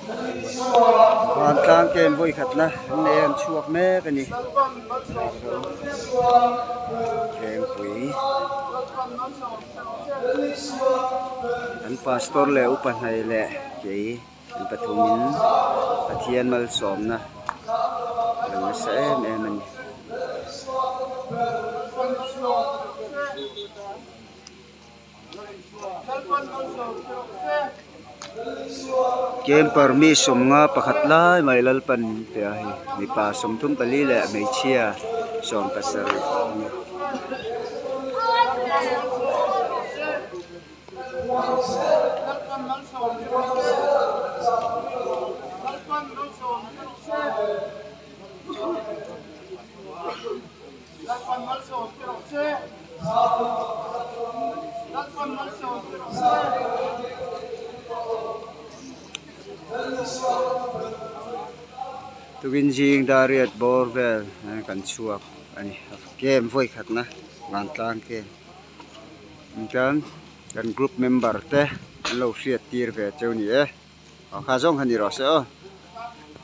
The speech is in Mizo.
Vantlang camp vawi khatna an nei a an chhuak mek a ni. Lengpui an pastor leh upa hnai leh kei an pathumin Pathian malsawmna a lo nasa em em a ni. Camper mi sawmnga pakhat lai mai Lalpan pe a hei mipa 34 leh hmeichhia 17 a ni. Tukin zing dariat bawr vel kan chhuak a ni camp vawi khatna vantlang camp chuan kan group member te an lo hriat tir ve cheu ni e aw kha zawng kha ni rawh se aw.